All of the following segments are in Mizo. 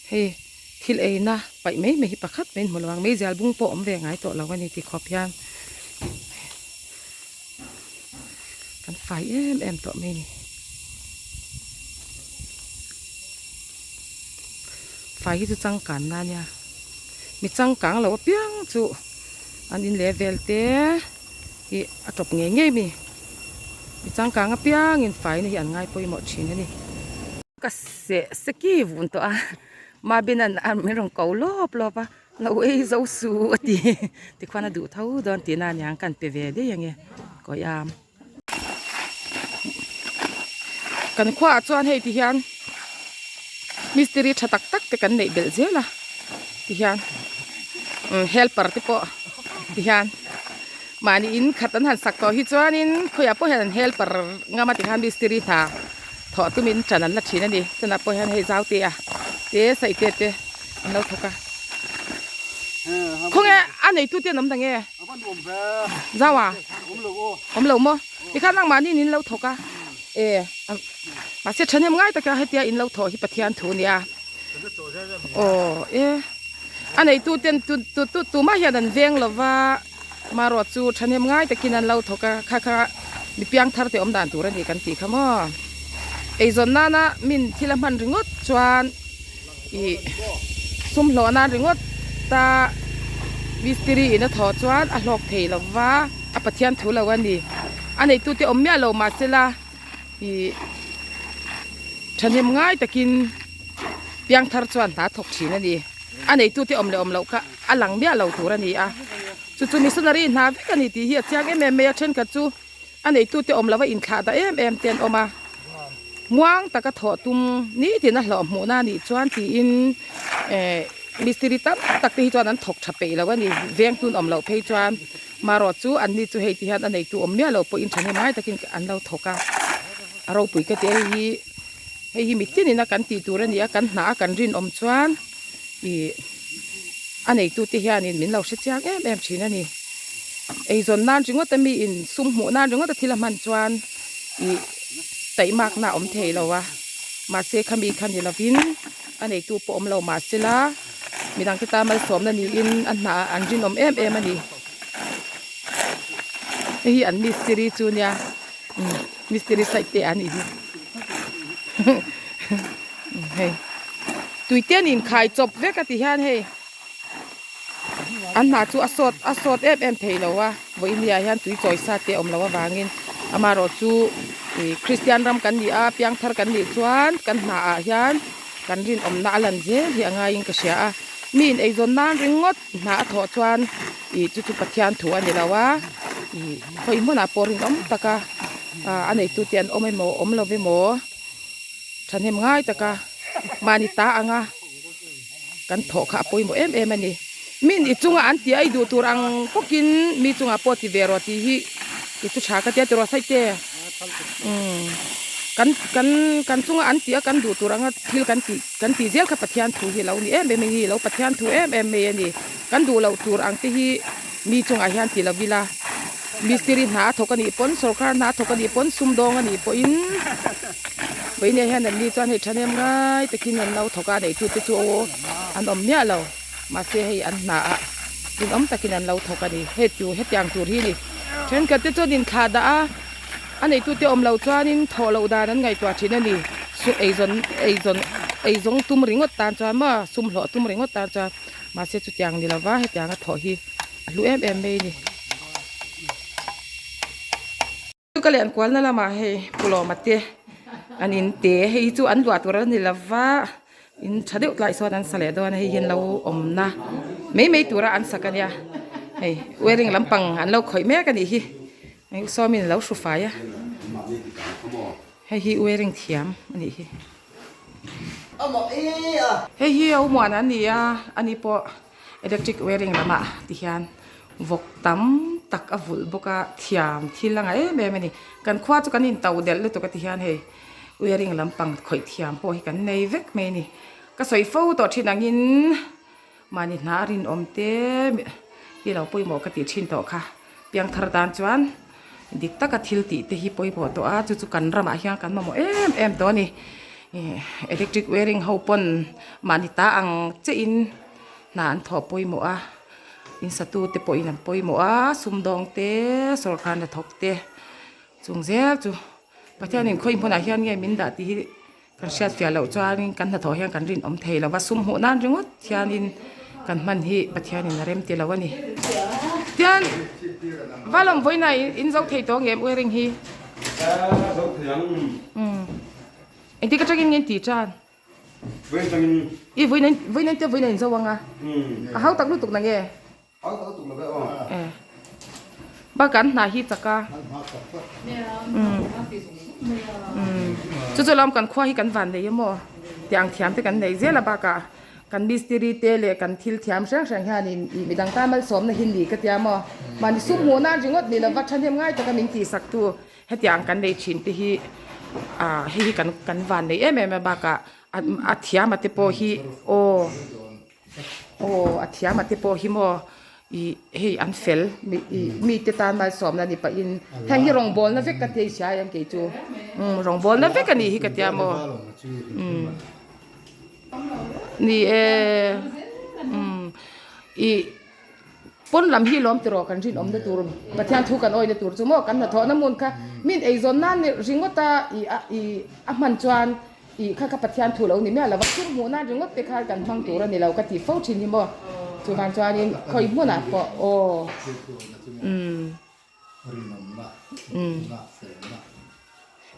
Hei thil eina paih mai mai hi pakhat mai in hmu lo ang meizial bung pawh awm ve ngai tawh lo a ni ti khawp hian kan fai em em tawh mai a ni. Fai hi chu changkan na ania mi changkang lo apiang chu an in leh vel te hi a tawp ngei ngei a ni mi changkang apiangin faina hi an ngai pawimawh thin a ni. Ka seh seki vun tawh a Mabin an min rawn ko lawp lawp a lo ei zo su a ti tikhuan a duh tho dawn tihna aniang kan pe ve daih ange kawi a. Kan khuaah chuan hei ti hian mistiri tha tak tak te kan neih belh zel a ti hian helper te pawh ti hian mahni in khat an han sak tawh hi chuanin khawiah pawh hian an helper ngam a ti khan mistiri hna thawh tumin tan an la thin a ni tunah pawh hian hei zau te a te saih te te an lo thawk a khawnge a neitu te an awm ta nge. Zau a? Awm lo maw? Tikhan nangmahni in lo thawk a. E mahse thahnem ngai taka hetia in lo thawh hi Pathian thu nia. Aw e a neitu ten tu tu tu tumah hian an veng lova marawh chu thahnem ngai takin an lo thawk a kha kha mi piang thar te awm dan tur a ni kan tih kha maw. Eizawn nana min thil a hman ringawt chuan. Ih sum hlawh nan ringawt ta mistiri in a thawh chuan a hlawk thei lo va a Pathian thu lo a ni a neitu te awm miah lo mahsela ih thahnem ngai takin piangthar chuan hna thawk thin a ni a neitu te awm leh awm loh kha a lang miah lo tur a ni a chu chu missionary hna vek a ni tih hi a chiang em em mai a thenkhat chu. A neitute awm lova inthlah ta em em te an awm a, muang taka thawh tum nitin a hlawh hmuhna a nih chuan tiin eh mistiri tam tak te hi chuan an thawk tha peih lo a ni, veng tun awm loh phei chuan marawh chu an ni chu hei ti hian a neitu awm miah lo pawhin thahnem ngai takin an lo thawk a, a ropui ka ti a hei hi hei hi mitin ina kan tih tur a ni a kan hnah a kan rinawm chuan ih a neitute hianin min lo hre chiang em em thin a ni eizawn nan ringawt a mi in sum hmuh nan ringawt a thil a hman chuan ih taihmakna a awm thei lo a mahse khami kha ni lovin a neitu pawh awm lo mahsela midangte tan malsawmna niin a hnah ah an rinawm em em a ni hei hi an mistiri chu nia mistiri side te an nih hi hei tui te an inkhai chawp vek a ti hian hei an hna chu a sawt a sawt em em thei lo a vawinia hian tui chawi sa te a awm loh avangin amaherawh chu ih kristian ram kan ni a piangthar kan nih chuan kan hna ah hian kan rinawmna a lan zel hi a ngaiin ka hria a mi in eizawn nan ringawt hna a thawh chuan ih chu chu Pathian thu a ni lo a ih khawi hmunah pawh rinawm taka a neitu te an awm emaw awm lo emaw. Thahnem ngai taka mahni ta anga kan thawh kha a pawimawh em em a ni. Min i chunga an tih a i duh tur ang bawkin mi chungah pawh ti ve rawh tih hi i chu tha ka tia tiraw saite. Umm kan kan kan chunga an tih a kan duh tur anga thil kan tih kan tih zel kha Pathian thu hi a lo ni em em a ni lo Pathian thu em em mai a ni. Kan duh loh tur ang te hi mi chungah hian ti lo ila. Mistiri hna a thawk a nih pawn sorkar hna a thawk a nih pawn sumdawng a nih pawhin vawiin ah hian an ni chuan hei thahnem ngai takin an lo thawk a neitu te chu an awm miah lo mahse hei an hna ah rinawm takin an lo thawk a ni hei chu hetiang tur hi a ni thenkhat te chuan inthlah dah a a neitu te awm loh chuanin thawh loh dan an ngaihtuah thin a ni su eizawn eizawn eizawng tum ringawt tan chuan maw sum hlawh tum ringawt tan chuan mahse chutiang ni lova hetiang a thawh hi. A hlu em em mai a ni. Ka lian kualna lamah hei pulawma te an in te hei chu an luah tur a ni lova in tha deuh tlai sawn an sa leh dawn a hei hian lo awmna mai mai tura an sak a nia hei wearing lampang an lo khawih mek a nih hi hei sawmin a lo hru fai a hei hi wearing thiam a nih hi hei hi a umuan an ni a ani pawh. Electric wiring lamah ti hian vawk tam tak a vulh bawk a thiam thil a ngah em em a ni kan khua chu kan in to delh lutuk a ti hian hei wiring lampang khawih thiam pawh hi kan nei vek mai a ni ka sawi fo tawh thin angin mahni hna a rinawm te hi lo pawimawh ka tih thin tawh kha piangthar tan chuan dik taka thil tih te hi pawimawh tawh a chu chu kan ramah hian kan mamawh em em tawh a ni. Ih electric wiring ho pawn mahni ta ang chiah in hna an thawh pawimawh a in satu te pawhin an pawimawh a sumdawng te sawrkar hnathawk te chung zel chu Pathianin khawi hmunah hian nge min dah tih hi kan hriat fiah loh chuanin kan hnathawh hian kan rinawm thei lo va sum hmuh nan ringawt hianin kan hman hi Pathianin a rem ti lo a ni. Tian Valawm vawiinah in zo thei tawh ngem wiring hi? Engtik atangin nge in tih tan? I vawiin te vawiin a inzo ang a, a hau tak lutuk na nge? Bak an hna hi chak a chu chu lawm kan khua hi kan van nei emaw tih ang thiam te kan nei zel a bakah kan mistiri te leh kan thil thiam hrang hrang hianin ih midang tan malsawmna hi ni ka tia maw mahni sum hmuh nan ringawt ni lova thahnem ngai taka min tihsak tu hetiang kan nei thin te hi ah hei hi kan kan van nei em em a bakah a thiam a te pawh hi aw. Aw a thiam a te pawh hi maw ih hei an fel mi ih mite tan malsawmna ni pahin heng hi rawngbawlna vek ka tia i hria em kei chu umm rawngbawlna vek a nih hi ka tia maw umm ni e umm ih pawn lam hi lawm tiraw kan rinawmna tur Pathian thu kan awihna tur chu maw kan hnathawhna hmun kha min eizawn nan ringawt a ih a ih a hman chuan. Ih kha kha Pathian thu lo ni miah lo va, thil hmuh nan ringawt te khan kan hmang tur a ni lo ka ti fo thin hi maw. Chuvang chuanin khawi hmunah pawh aw umm umm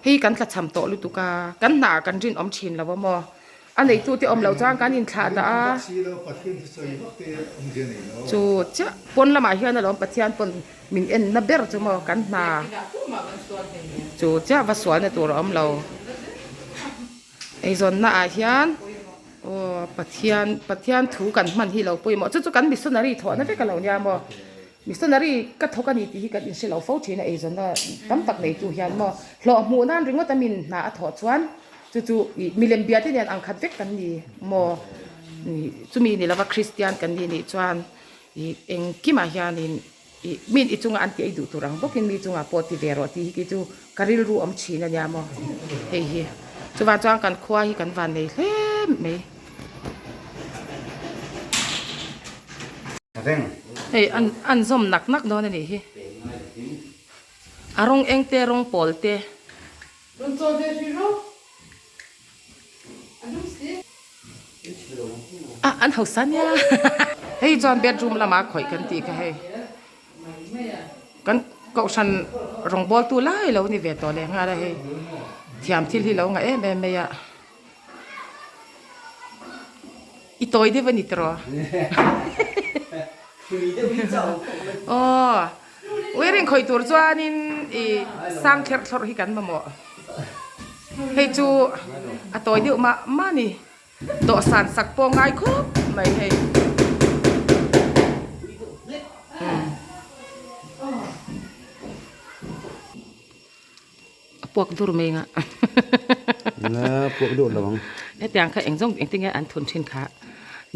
hei kan tlachham tawh lutuk a, kan hna ah kan rinawm thin lo a maw. A neitu te awm loh chuan kan inthlah dah a, chu chiah pawn lamah hian alawm Pathian pawn min en na ber chu maw kan hna chu chiah va sualna tur a awm lo eizawnna ah hian aw pathian pathian thu kan hman hi lo pawimawh chu chu kan missionary thawhna vek a lo nia maw missionary ka thawk a ni tih hi kan inhre lo fo thin a eizawnna tam tak nei tu hian maw hlawh hmuh nan ringawt a min hna a thawh chuan chu chu ih milem bia te nen ang khat vek kan ni maw chumi ni lova kristian kan ni nih chuan ih engkimah hianin. Ih, min i chunga an ti ei duh tur ang bawkin mi chungah pawh ti ve rawh tih hi kei chu ka rilru awm thin a nia maw hei hi. Chuvang chuan kan khua hi kan van nei hle mai. Hei an an zawm nak nak dawn a nih hi. A rawng eng te rawng pawl te. Ah an hausa nia hei chuan bedroom lamah khawih kan tih kha hei kan kohhran rawngbawl tu lai lo ni ve tawh leh nghal a hei thiam thil hi lo ngah em em mai a i tawi deuh a ni tiraw aw wiring khawih tur chuanin ih sang thlerh thlawrh hi kan mamawh. Hei chu a tawi deuh mah mah a ni. Dawhsan sak pawh ngai khawp mai hei. A puak dur mai nga. Na puak dur lo ang. Hetiang kha eng zawng engtin nge an thun thin kha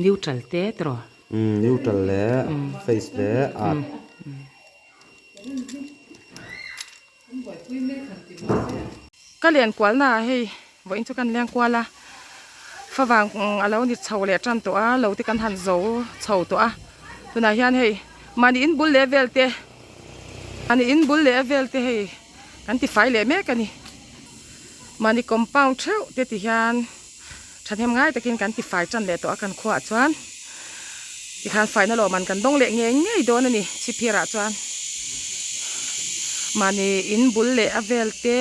neutral te tiraw. Neutral leh face leh art. Ka len kual na ah hei vawiin chu kan leng kual a favang a lo ni chho leh tan tawh a lo te kan han zo chho tawh a tunah hian hei mahni in bul leh vel te mahni in bul leh vel te hei kan ti fai leh mek a ni mahni compound theuh te ti hian thahnem ngai takin kan ti fai tan leh tawh a kan khuaah chuan tikhan faina lawm an kan dawng leh ngei ngei dawn a ni chhipphir ah chuan mahni in bul leh a vel te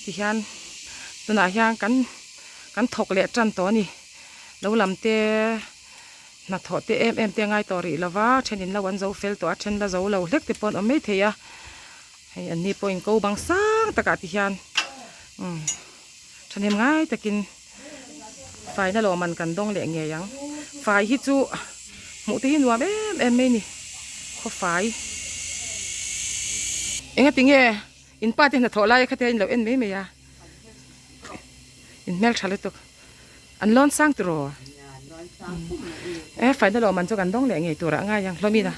ti hian tunah hian kan kan thawk leh tan tawh a ni lo lam te hnathawh te em em te a ngai tawh rih lova then in lo an zo fel tawh a then la zo lo hlek te pawh an awm maithei a hei an ni pawhin ko bang sang takah ti hian umm. Thahnem ngai takin faina lawmman kan dawng leh ngei ang. Fai hi chu hmuh te hi nuam em em mai ni. Khaw fai. Enga tinge in pa te hnathawh lai kha te in lo en mai mai a. In hmeltha lutuk. An lawn sang tiraw? E faina lawmman chu kan dawng leh ngei turah ngai ang hlawmin a.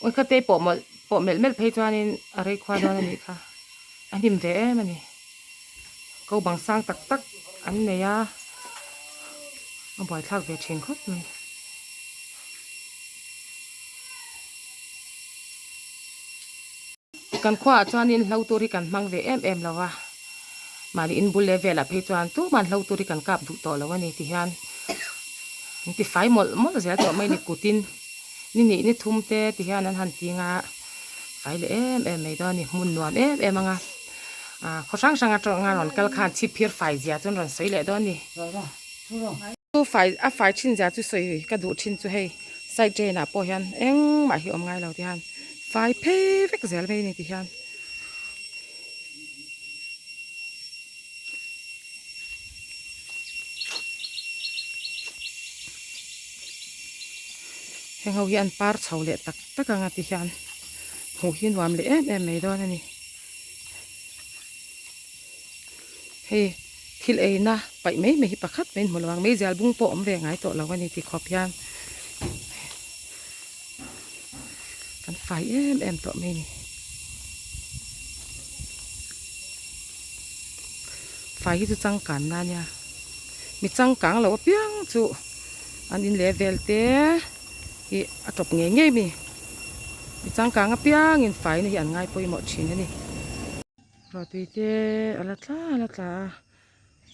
Ui kha te pawh mawlh. Pawh melh melh phei chuanin a rei khua dawn a nih kha. A hnim ve em a ni. Ko bang sang tak tak an nei a, a buaithlak ve thin khawp mai. Kan khuaah chuanin hlo tur hi kan hmang ve em em lo a, mahni in bul leh velah phei chuan tuman hlo tur hi kan kap duh tawh lo a ni ti hian an ti fai mawlh mawlh zel tawh mai a ni kutin ni hnih ni thum te ti hian an han ting a fai leh em em mai dawn a ni hmun nuam em em ang a ah khaw hrang hrang atanga rawn kal khan chhip phir fai zia chu an rawn sawi leh dawn a ni. Chu fai a fai thin zia chu sawi ka duh thin chu hei side drain ah pawh hian engmah hi awm ngai lo ti hian fai phei vek zel mai a ni ti hian. Heng ho hi an par chho leh tak tak ang a ti hian hmuh hi nuam leh em em mai dawn a ni. Hei thil eina paih mai mai hi pakhat mai in hmu lo ang meizial bung pawh awm ve ngai tawh lo a ni ti khawp hian kan fai em em tawh mai a ni. Fai hi chu changkan na ania mi changkang lo apiang chu an in leh vel te hi a tawp ngei ngei mai mi changkang apiang in fai na hi an ngai pawimawh thin a ni. Ruahtui te a la tla a la tla a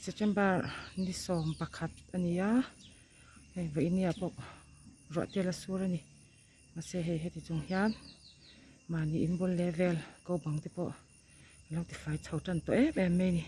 September ni 11 a ni a hei vawiin pawh ruah te a la sur a ni mahse hei heti chung hian mahni inbul leh vel ko bang te pawh a lo tifai chho tan tawh em em mai a ni.